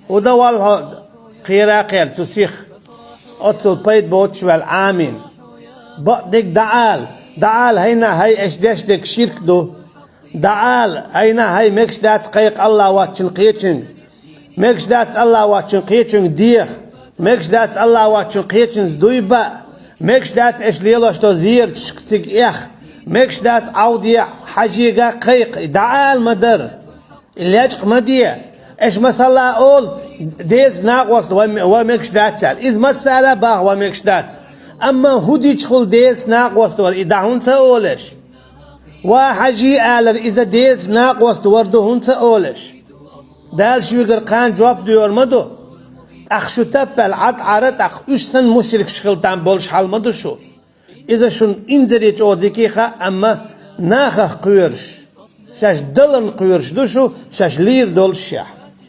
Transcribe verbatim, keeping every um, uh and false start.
Удавал хьо кхера кхер цу сих. Оццул пайда боцуш ваьлла. Амин. Бакъдерг дӀаала, дӀаала хӀайна хӀай эш деш дерг ширк ду. ДӀаала хӀайна хӀай мегаш дац кхайкха Аллах воцчун кхечуьнга. Мегаш дац Аллах воцчун кхечуьнга деха. Мегаш дац Аллах воцчун кхечуьнца дуй баа. Мегаш дац эш лелош до зераташ цига эха. Мегаш дац Ӏовде хьажийга кхайкха. ДӀаала ма дара. И лечкъа ма де. Эш масала олу, Делаца накъост ва, ва мегаш дац аьлла. Иза массара а баха ва мегаш дац. Амма хӀу дичхула Делаца накъост вара, и дӀа хӀунда ца олу эш? Ва хьажий алар, иза Делаца накъост вар ду хӀунда ца олу эш? Дала шуьгара кхана жоп доьхур ма ду. ТӀаккха шу таппаьлла Ӏад Ӏара, тӀаккха уьш санна мушрикаш хила там болуш хьал ма ду шу. Иза шуна инзаре чӀогӀа дика хаьа, амма нахах кхоьруш, шаьш даларна кхоьруш ду шу, шаьш лийр долушшехь.